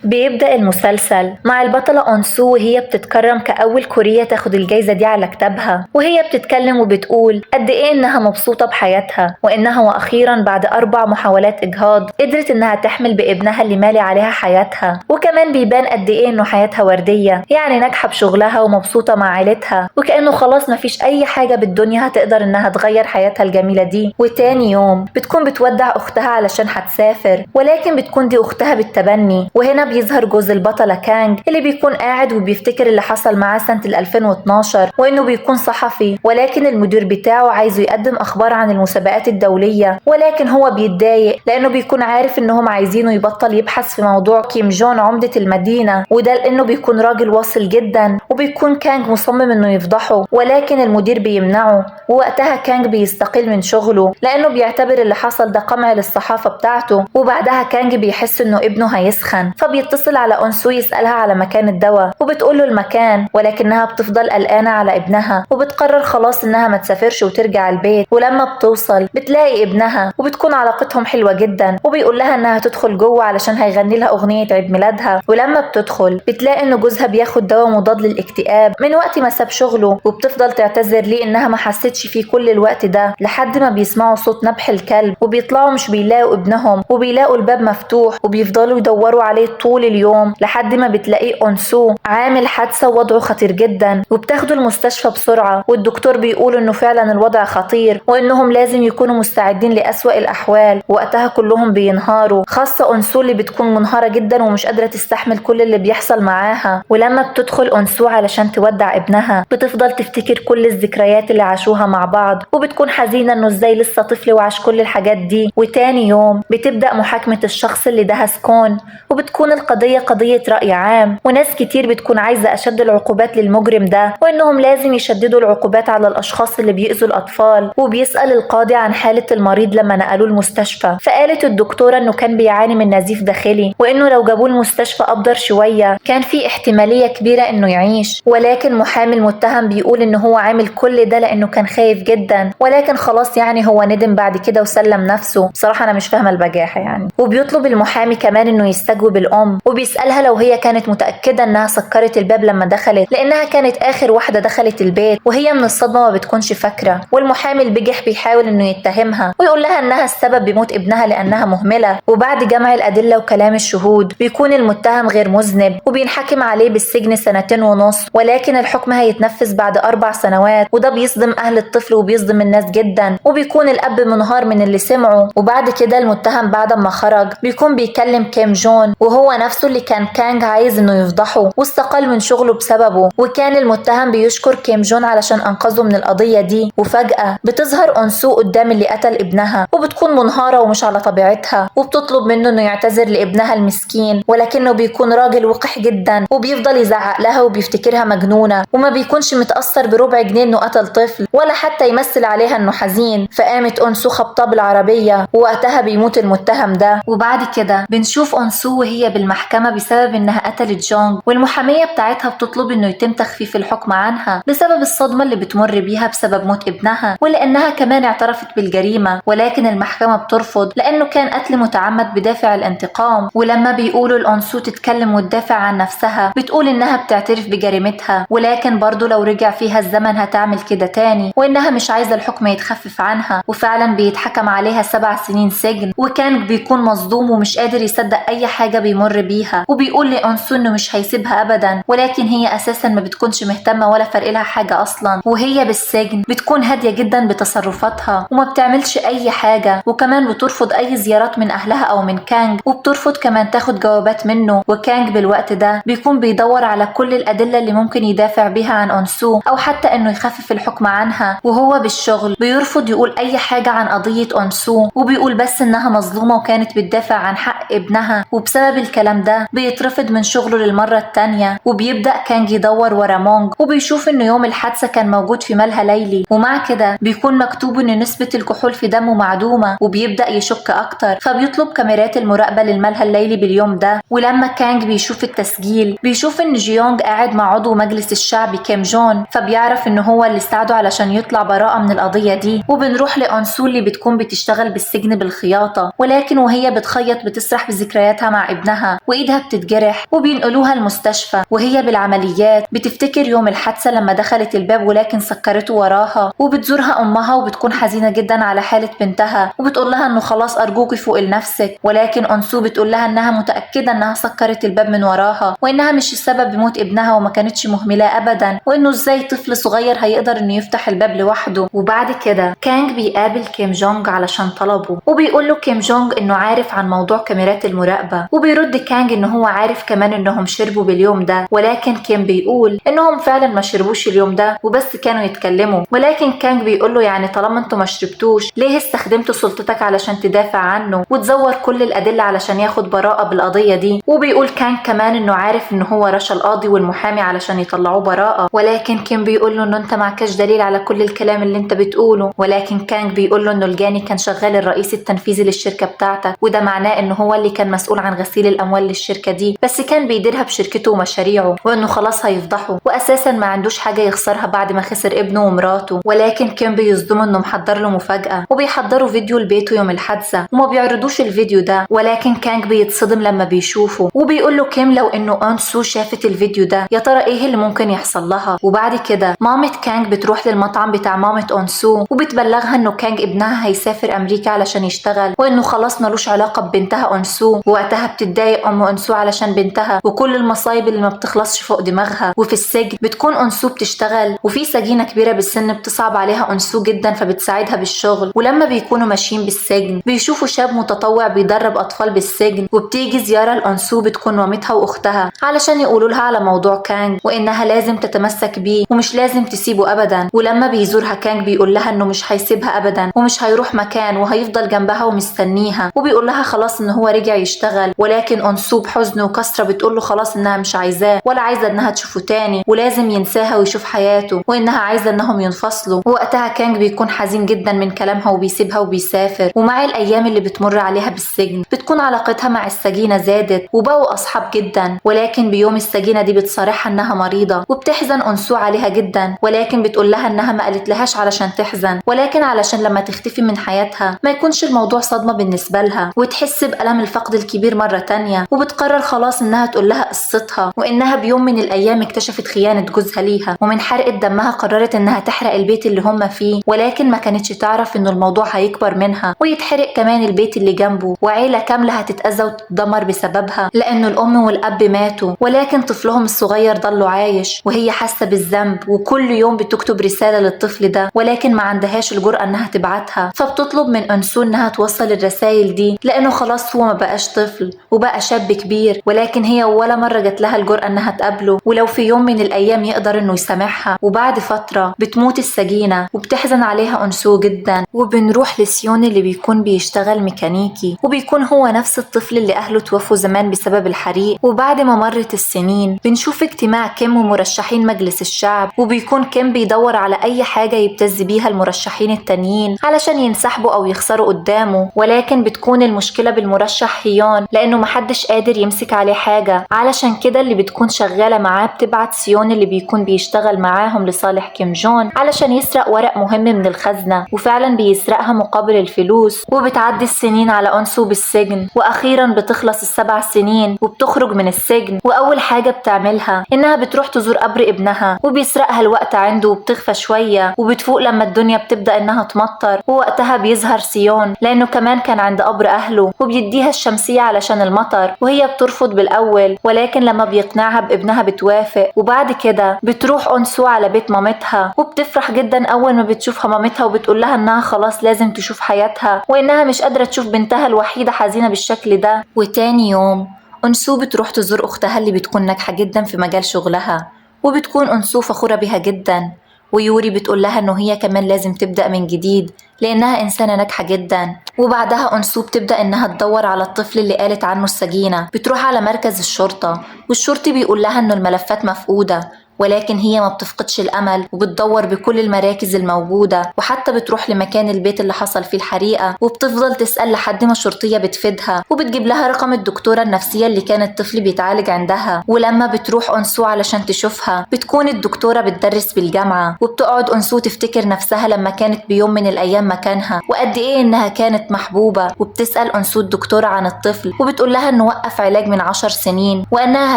بيبدأ المسلسل مع البطلة أونسو وهي بتتكرم كأول كورية تاخد الجايزة دي على كتابها، وهي بتتكلم وبتقول قد إيه إنها مبسوطة بحياتها، وإنها وأخيرا بعد 4 محاولات إجهاض قدرت إنها تحمل بابنها اللي مالي عليها حياتها. وكمان بيبان قد إيه إنه حياتها وردية، يعني ناجحة بشغلها ومبسوطة مع عيلتها، وكأنه خلاص مفيش أي حاجة بالدنيا هتقدر إنها تغير حياتها الجميلة دي. وتاني يوم بتكون بتودع أختها علشان هتسافر، ولكن بتكون دي أختها بالتبني. وهنا بيظهر جوز البطلة كانج اللي بيكون قاعد وبيفتكر اللي حصل معاه سنة 2012، وإنه بيكون صحفي، ولكن المدير بتاعه عايزه يقدم أخبار عن المسابقات الدولية، ولكن هو بيتضايق لأنه بيكون عارف إنهم عايزينه يبطل يبحث في موضوع كيم جون عمدة المدينة، وده لأنه بيكون راجل واصل جدا، وبيكون كانج مصمم إنه يفضحه، ولكن المدير بيمنعه. ووقتها كانج بيستقيل من شغله لأنه بيعتبر اللي حصل ده قمع للصحافة بتاعته. وبعدها كانج بيحس إنه ابنه هيسخن، فبيتصل على أونسو يسألها على مكان الدواء، وبتقول له المكان، ولكنها بتفضل قلقانة على ابنها، وبتقرر خلاص إنها ما تسافرش وترجع البيت. ولما بتوصل بتلاقي ابنها، وبتكون علاقتهم حلوة جدا، وبيقول لها إنها تدخل جوه علشان هيغني لها أغنية عيد ميلادها. ولما بتدخل بتلاقي إنه جوزها بياخد دواء مضاد للاكتئاب من وقت ما ساب شغله، وبتفضل تعتذر ليه إنها ما حستش فيه كل الوقت ده، لحد ما بيسمعوا صوت نبح الكلب، وبيطلعوا مش بيلاقوا ابنهم، وبيلاقوا الباب مفتوح، وبيفضلوا يدوروا عليه طول اليوم لحد ما بتلاقيه أونسو عامل حادثة ووضعه خطير جدا، وبتاخده المستشفى بسرعة. والدكتور بيقول إنه فعلا الوضع خطير، وإنهم لازم يكونوا مستعدين لأسوأ الأحوال. وقتها كلهم بينهاروا، خاصة أونسو اللي بتكون منهارة جدا ومش قادرة تستحمل كل اللي بيحصل معاها. ولما بتدخل أونسو علشان تودع ابنها بتفضل تفتكر كل الذكريات اللي عاشوها مع بعض، وبتكون حزينة إنه إزاي لسه طفل وعاش كل الحاجات دي. وتاني يوم بتبدأ محاكمة الشخص اللي دهس كون، وبتكون القضية قضية رأي عام، وناس كتير بتكون عايزة أشد العقوبات للمجرم ده، وإنهم لازم يشددوا العقوبات على الأشخاص اللي بيأذوا الأطفال. وبيسأل القاضي عن حالة المريض لما نقلوه المستشفى، فقالت الدكتورة إنه كان بيعاني من نزيف داخلي، وإنه لو جابوه المستشفى أبدر شوية كان في احتمالية كبيرة إنه يعيش. ولكن محامي المتهم بيقول إنه هو عامل كل ده لأنه كان خايف جدا، ولكن خلاص يعني هو ندم بعد كده وسلم نفسه. بصراحة أنا مش فاهمة البجاحة يعني. وبيطلب المحامي كمان إنه يستجوب الأم، وبيسألها لو هي كانت متأكدة إنها سكرت الباب لما دخلت، لأنها كانت آخر واحدة دخلت البيت، وهي من الصدمة ما بتكونش فاكرة. والمحامي البجح بيحاول إنه يتهمها ويقول لها إنها السبب بموت ابنها لأنها مهملة. وبعد جمع الأدلة وكلام الشهود بيكون المتهم غير مذنب، وبينحكم عليه بالسجن 2.5 سنين، ولكن الحكم هيتنفذ بعد 4 سنوات. وده بيصدم أهل الطفل وبيصدم الناس جدا، وبيكون الأب منهار من اللي سمعه. وبعد كده المتهم بعد ما خرج بيكون بيكلم كيم جون، وهو نفسه اللي كان كانج عايز انه يفضحه واستقال من شغله بسببه. وكان المتهم بيشكر كيم جون علشان انقذه من القضية دي. وفجأة بتظهر أونسو قدام اللي قتل ابنها، وبتكون منهارة ومش على طبيعتها، وبتطلب منه انه يعتذر لابنها المسكين، ولكنه بيكون راجل وقح جدا، وبيفضل يزعق لها وبيفتكرها مجنونة، وما بيكونش متأثر بربع جنيه انه قتل طفل، ولا حتى يمثل عليها انه حزين. فقامت أونسو خبطاه بالعربية، ووقتها بيموت المتهم ده. وبعد كده بنشوف أونسو وهي بالمحكمة بسبب انها قتلت جونج، والمحامية بتاعتها بتطلب انه يتم تخفيف الحكم عنها بسبب الصدمة اللي بتمر بيها بسبب موت ابنها، ولانها كمان اعترفت بالجريمة، ولكن المحكمة بترفض لانه كان قتل متعمد بدافع الانتقام. ولما بيقولوا لأونسو تتكلم وتدافع عن نفسها بتقول انها بتعترف بجريمتها، ولكن برضو لو رجع فيها الزمن هتعمل كده تاني، وانها مش عايزة الحكم يتخفف عنها. وفعلا بيتحكم عليها 7 سنين سجن، وكان بيكون مصدوم ومش قادر يصدق اي حاجة بيمر بيها، وبيقول لأونسو انه مش هيسيبها ابدا، ولكن هي اساسا ما بتكونش مهتمة ولا فارق لها حاجة اصلا. وهي بالسجن بتكون هادية جدا بتصرفاتها وما بتعملش اي حاجة، وكمان بترفض اي زيارات من اهلها او من كانج، وبترفض كمان تاخد جوابات منه. وكانج بالوقت ده بيكون بيدور على كل الادلة اللي ممكن يدافع بيها عن أونسو او حتى انه يخفف الحكم عنها. وهو بالشغل بيرفض يقول اي حاجة عن قضية أونسو، وبيقول بس انها مظلومة وكانت بتدافع عن حق ابنها. وبسبب الكلام ده بيترفض من شغله للمرة التانية. وبيبدأ كانج يدور ورا مونج، وبيشوف انه يوم الحادثة كان موجود في ملهى ليلي، ومع كده بيكون مكتوب ان نسبة الكحول في دمه معدومة، وبيبدأ يشك اكتر، فبيطلب كاميرات المراقبة للملهى الليلي باليوم ده. ولما كانج بيشوف التسجيل بيشوف ان جيونج قاعد مع عضو مجلس الشعب كيم جون، فبيعرف ان هو اللي ساعده علشان يطلع براءة من القضية دي. وبنروح لأونسو اللي بتكون بتشتغل بالسجن بالخياطة، ولكن وهي بتخيط بتسرح بذكرياتها مع ابنها، دمها وايدها بتتجرح وبينقلوها المستشفى. وهي بالعمليات بتفتكر يوم الحادثة لما دخلت الباب ولكن سكرته وراها، وبتزورها امها وبتكون حزينة جدا على حالة بنتها وبتقول لها انه خلاص ارجوكي فوق لنفسك، ولكن أنسو بتقول لها انها متأكدة انها سكرت الباب من وراها وانها مش السبب بموت ابنها وما كانتش مهملة ابدا، وانه ازاي طفل صغير هيقدر انه يفتح الباب لوحده. وبعد كده كانج بيقابل كيم جونج علشان طلبه، وبيقول له كيم جونج انه عارف عن موضوع كاميرات المراقبة، وبيرد كانج انه هو عارف كمان انهم شربوا باليوم ده، ولكن كيم بيقول انهم فعلا ما شربوش اليوم ده وبس كانوا يتكلموا. ولكن كانج بيقول له يعني طالما انتوا ما شربتوش ليه استخدمتوا سلطتك علشان تدافع عنه وتزور كل الادلة علشان ياخد براءة بالقضية دي. وبيقول كانج كمان انه عارف ان هو رشى القاضي والمحامي علشان يطلعوه براءة، ولكن كيم بيقول له انه انت معكش دليل على كل الكلام اللي انت بتقوله، ولكن كانج بيقول له انه الجاني كان شغال الرئيس التنفيذي للشركة بتاعتك، وده معناه انه هو اللي كان مسؤول عن غسيل الاموال للشركة دي، بس كان بيديرها بشركته ومشاريعه، وانه خلاص هيفضحه واساسا ما عندوش حاجة يخسرها بعد ما خسر ابنه ومراته. ولكن كيم بيصدمه انه محضر له مفاجأة وبيحضروا فيديو لبيته يوم الحادثة وما بيعرضوش الفيديو ده، ولكن كانج بيتصدم لما بيشوفه وبيقول له كيم لو انه أنسو شافت الفيديو ده يا ترى ايه اللي ممكن يحصل لها. وبعد كده مامة كانج بتروح للمطعم بتاع مامة أنسو وبتبلغها انه كانج ابنها هيسافر امريكا علشان يشتغل وانه خلاص ملوش علاقة ببنتها أنسو. ووقتها بتتضايق ام أنسو علشان بنتها وكل المصايب اللي ما بتخلصش فوق دماغها. وفي السجن بتكون أنسو بتشتغل وفي سجينة كبيرة بالسن بتصعب عليها أنسو جدا فبتساعدها بالشغل. ولما بيكونوا ماشيين بالسجن بيشوفوا شاب متطوع بيدرب اطفال بالسجن، وبتيجي زيارة لأنسو بتكون مامتها واختها علشان يقولوا لها على موضوع كانج وانها لازم تتمسك بيه ومش لازم تسيبه ابدا. ولما بيزورها كانج بيقول لها انه مش هيسيبها ابدا ومش هيروح مكان وهيفضل جنبها ومستنيها، وبيقول لها خلاص ان هو رجع يشتغل. ولكن أنسو بحزن وكسرة بتقول له خلاص انها مش عايزاه ولا عايزة انها تشوفه تاني ولازم ينساها ويشوف حياته وانها عايزة انهم ينفصلوا. ووقتها كانج بيكون حزين جدا من كلامها وبيسيبها وبيسافر. ومع الايام اللي بتمر عليها بالسجن بتكون علاقتها مع السجينة زادت وبقوا اصحاب جدا. ولكن بيوم السجينة دي بتصارحها انها مريضة وبتحزن أنسو عليها جدا، ولكن بتقول لها انها ما قالت لهاش علشان تحزن، ولكن علشان لما تختفي من حياتها ما يكونش الموضوع صدمة بالنسبة لها وتحس بألم الفقد الكبير مرة تانية. وبتقرر خلاص انها تقول لها قصتها وانها بيوم من الايام اكتشفت خيانة جوزها ليها، ومن حرقة دمها قررت انها تحرق البيت اللي هم فيه، ولكن ما كانتش تعرف انه الموضوع هيكبر منها ويتحرق كمان البيت اللي جنبه وعيلة كاملة هتتأذى وتتدمر بسببها لانه الام والاب ماتوا ولكن طفلهم الصغير ضل عايش. وهي حاسة بالذنب وكل يوم بتكتب رسالة للطفل ده، ولكن ما عندهاش الجرأة انها تبعتها، فبتطلب من أنسو انها توصل الرسائل دي لانه خلاص هو ما بقاش طفل وبقى شاب كبير، ولكن هي ولا مرة جات لها الجرأة انها تقابله ولو في يوم من الايام يقدر انه يسامحها. وبعد فترة بتموت السجينة وبتحزن عليها أنسو جدا. وبنروح لسيون اللي بيكون بيشتغل ميكانيكي وبيكون هو نفس الطفل اللي اهله توفوا زمان بسبب الحريق. وبعد ما مرت السنين بنشوف اجتماع كيم ومرشحين مجلس الشعب، وبيكون كيم بيدور على اي حاجة يبتز بيها المرشحين التانيين علشان ينسحبوا او يخسروا قدامه، ولكن بتكون المشكلة بالمرشح هيون لانه محدش قادر يمسك عليه حاجة. علشان كده اللي بتكون شغالة معاه بتبعت سيون اللي بيكون بيشتغل معاهم لصالح كيم جون علشان يسرق ورق مهم من الخزنة، وفعلا بيسرقها مقابل الفلوس. وبتعدي السنين على أنسو بالسجن، واخيرا بتخلص ال7 سنين وبتخرج من السجن. واول حاجة بتعملها انها بتروح تزور قبر ابنها وبيسرقها الوقت عنده وبتخفى شوية، وبتفوق لما الدنيا بتبدأ انها تمطر، ووقتها بيظهر سيون لانه كمان كان عند قبر اهله وبيديها الشمسية علشان المطر، وهي بترفض بالاول ولكن لما بيقنعها بابنها بتوافق. وبعد كده بتروح أنسو على بيت مامتها وبتفرح جدا اول ما بتشوفها مامتها وبتقول لها انها خلاص لازم تشوف حياتها وانها مش قادرة تشوف بنتها الوحيدة حزينة بالشكل ده. وتاني يوم أنسو بتروح تزور أختها اللي بتكون ناجحة جدا في مجال شغلها، وبتكون أنسو فخورة بها جدا. ويوري بتقول لها انه هي كمان لازم تبدأ من جديد لانها انسانة ناجحة جدا. وبعدها أنسو بتبدأ انها تدور على الطفل اللي قالت عنه السجينة، بتروح على مركز الشرطة والشرطي بيقول لها انه الملفات مفقودة، ولكن هي ما بتفقدش الأمل وبتدور بكل المراكز الموجودة، وحتى بتروح لمكان البيت اللي حصل فيه الحريقة وبتفضل تسأل لحد ما الشرطية بتفيدها وبتجيب لها رقم الدكتورة النفسية اللي كان الطفل بيتعالج عندها. ولما بتروح أنسو علشان تشوفها بتكون الدكتورة بتدرس بالجامعة، وبتقعد أنسو تفتكر نفسها لما كانت بيوم من الأيام مكانها وقد إيه إنها كانت محبوبة. وبتسأل أنسو الدكتورة عن الطفل وبتقول لها إنه وقف علاج من 10 سنين وإنها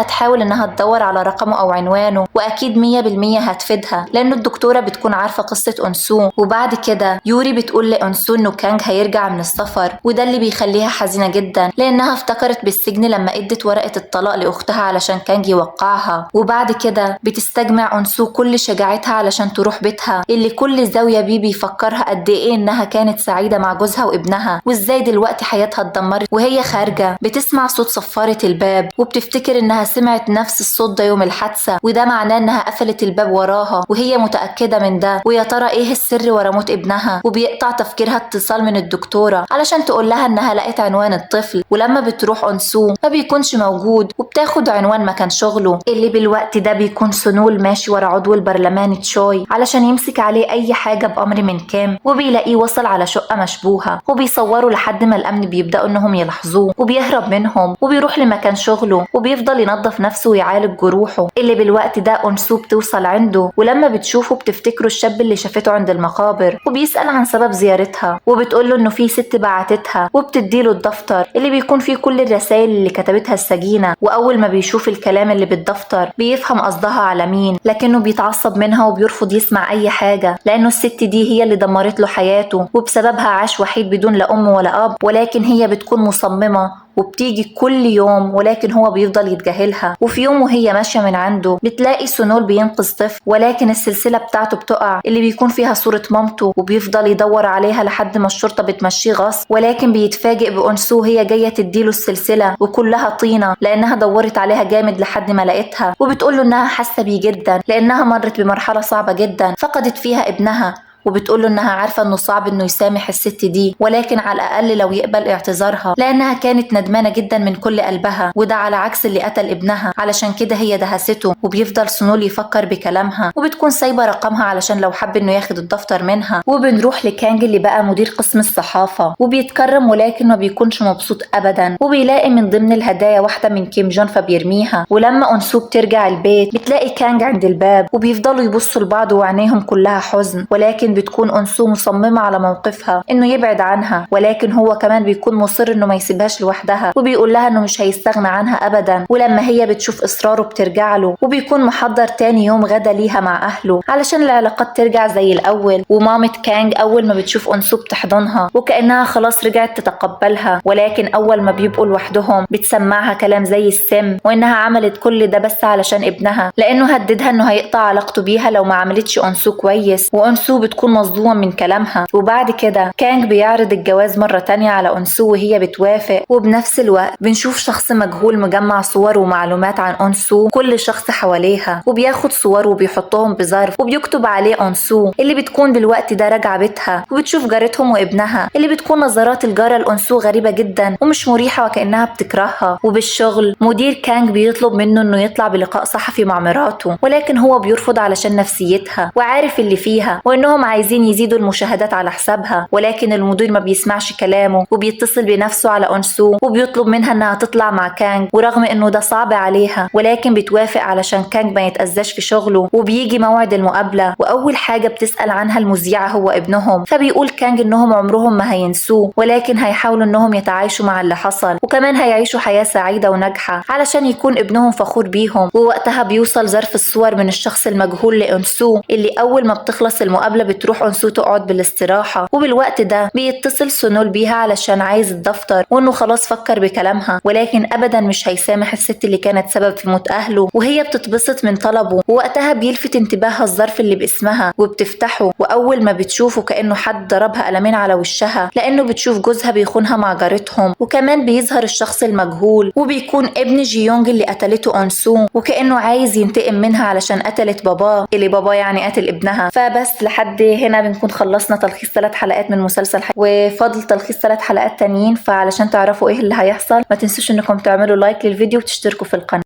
هتحاول إنها تدور على رقمه أو عنوانه، وأكيد 100% هتفيدها لأنه الدكتورة بتكون عارفة قصة أنسو. وبعد كده يوري بتقول لأنسو إنه كانج هيرجع من السفر، وده اللي بيخليها حزينة جدا لأنها افتكرت بالسجن لما ادت ورقة الطلاق لأختها علشان كانج يوقعها. وبعد كده بتستجمع أنسو كل شجاعتها علشان تروح بيتها اللي كل زاوية بيه بيفكرها قد إيه إنها كانت سعيدة مع جوزها وابنها وإزاي دلوقتي حياتها اتدمرت. وهي خارجة بتسمع صوت صفارة الباب وبتفتكر إنها سمعت نفس الصوت ده يوم الحادثة، وده معناه إنها قفلت الباب وراها وهي متأكدة من ده. ويا ترى إيه السر ورا موت ابنها؟ وبيقطع تفكيرها اتصال من الدكتورة علشان تقول لها إنها لقت عنوان الطفل، ولما بتروح أنسو ما بيكونش موجود وبتاخد عنوان مكان شغله اللي بالوقت ده بيكون سنول ماشي ورا عضو البرلمان تشوي علشان يمسك عليه أي حاجة بأمر من كام، وبيلاقيه وصل على شقة مشبوهة وبيصوروا لحد ما الأمن بيبدأوا إنهم يلاحظوه وبيهرب منهم وبيروح لمكان شغله وبيفضل ينظف نفسه ويعالج جروحه اللي بالوقت ده أنسو بتوصل عنده. ولما بتشوفه بتفتكره الشاب اللي شافته عند المقابر وبيسأل عن سبب زيارتها وبتقوله إنه في ست بعتتها وبتديله الدفتر اللي بيكون فيه كل الرسائل اللي كتبتها السجينة. وأول ما بيشوف الكلام اللي بالدفتر بيفهم قصدها على مين، لكنه بيتعصب منها وبيرفض يسمع أي حاجة لأنه الست دي هي اللي دمرت له حياته وبسببها عاش وحيد بدون لا أم ولا أب. ولكن هي بتكون مصممة وبتيجي كل يوم ولكن هو بيفضل يتجاهلها. وفي يوم وهي ماشية من عنده بتلاقي سنول بينقذ طفل، ولكن السلسلة بتاعته بتقع اللي بيكون فيها صورة مامته، وبيفضل يدور عليها لحد ما الشرطة بتمشيه غصب. ولكن بيتفاجئ بأنسو وهي جاية تديله السلسلة وكلها طينة لأنها دورت عليها جامد لحد ما لقيتها، وبتقوله إنها حاسة بيه جدا لأنها مرت بمرحلة صعبة جدا فقدت فيها ابنها، وبتقوله انها عارفة انه صعب انه يسامح الست دي ولكن على الاقل لو يقبل اعتذارها لانها كانت ندمانة جدا من كل قلبها، وده على عكس اللي قتل ابنها علشان كده هي دهسته. وبيفضل سنول يفكر بكلامها وبتكون سايبة رقمها علشان لو حب انه ياخد الدفتر منها. وبنروح لكانج اللي بقى مدير قسم الصحافة وبيتكرم ولكن ما بيكونش مبسوط ابدا، وبيلاقي من ضمن الهدايا واحدة من كيم جون فبيرميها. ولما أنسو بترجع البيت بتلاقي كانج عند الباب وبيفضلوا يبصوا لبعض وعينيهم كلها حزن، ولكن بتكون أنسو مصممة على موقفها إنه يبعد عنها، ولكن هو كمان بيكون مصر إنه ما يسيبهاش لوحدها وبيقول لها إنه مش هيستغنى عنها أبدا. ولما هي بتشوف إصراره بترجع له وبيكون محضر تاني يوم غدا ليها مع أهله علشان العلاقات ترجع زي الأول. ومامة كانج أول ما بتشوف أنسو بتحضنها وكأنها خلاص رجعت تتقبلها، ولكن أول ما بيبقوا لوحدهم بتسمعها كلام زي السم وإنها عملت كل ده بس علشان ابنها لأنه هددها إنه هيقطع علاقته بيها لو ما عملتش أنسو كويس، وأنسو بتكون مصدومة من كلامها. وبعد كده كانج بيعرض الجواز مرة تانية على أنسو وهي بتوافق، وبنفس الوقت بنشوف شخص مجهول مجمع صور ومعلومات عن أنسو كل شخص حواليها وبياخد صور وبيحطهم بظرف وبيكتب عليه أنسو اللي بتكون بالوقت ده راجعة بيتها، وبتشوف جارتهم وابنها اللي بتكون نظرات الجارة لأنسو غريبة جدا ومش مريحة وكأنها بتكرهها. وبالشغل مدير كانج بيطلب منه انه يطلع بلقاء صحفي مع مراته، ولكن هو بيرفض علشان نفسيتها وعارف اللي فيها وانهم عايزين يزيدوا المشاهدات على حسابها، ولكن المدير ما بيسمعش كلامه وبيتصل بنفسه على أنسو وبيطلب منها انها تطلع مع كانج، ورغم انه ده صعب عليها ولكن بتوافق علشان كانج ما يتأذاش في شغله. وبيجي موعد المقابلة واول حاجة بتسأل عنها المذيعة هو ابنهم، فبيقول كانج انهم عمرهم ما هينسوه ولكن هيحاولوا انهم يتعايشوا مع اللي حصل وكمان هيعيشوا حياة سعيدة وناجحة علشان يكون ابنهم فخور بيهم. ووقتها بيوصل ظرف الصور من الشخص المجهول لأنسو اللي اول ما بتخلص المقابلة بتروح أنسو تقعد بالاستراحة، وبالوقت ده بيتصل سنول بيها علشان عايز الدفتر وانه خلاص فكر بكلامها ولكن ابدا مش هيسامح الست اللي كانت سبب في موت اهله، وهي بتتبسط من طلبه. ووقتها بيلفت انتباهها الظرف اللي باسمها وبتفتحه، واول ما بتشوفه كانه حد ضربها قلمين على وشها لانه بتشوف جوزها بيخونها مع جارتهم، وكمان بيظهر الشخص المجهول وبيكون ابن جيونج اللي قتلته أنسو وكانه عايز ينتقم منها علشان قتلت باباه اللي باباه يعني قتل ابنها. فبس لحد هنا بنكون خلصنا تلخيص 3 حلقات من مسلسل وفضل تلخيص 3 حلقات تانيين، فعلشان تعرفوا ايه اللي هيحصل ما تنسوش انكم تعملوا لايك للفيديو وتشتركوا في القناة.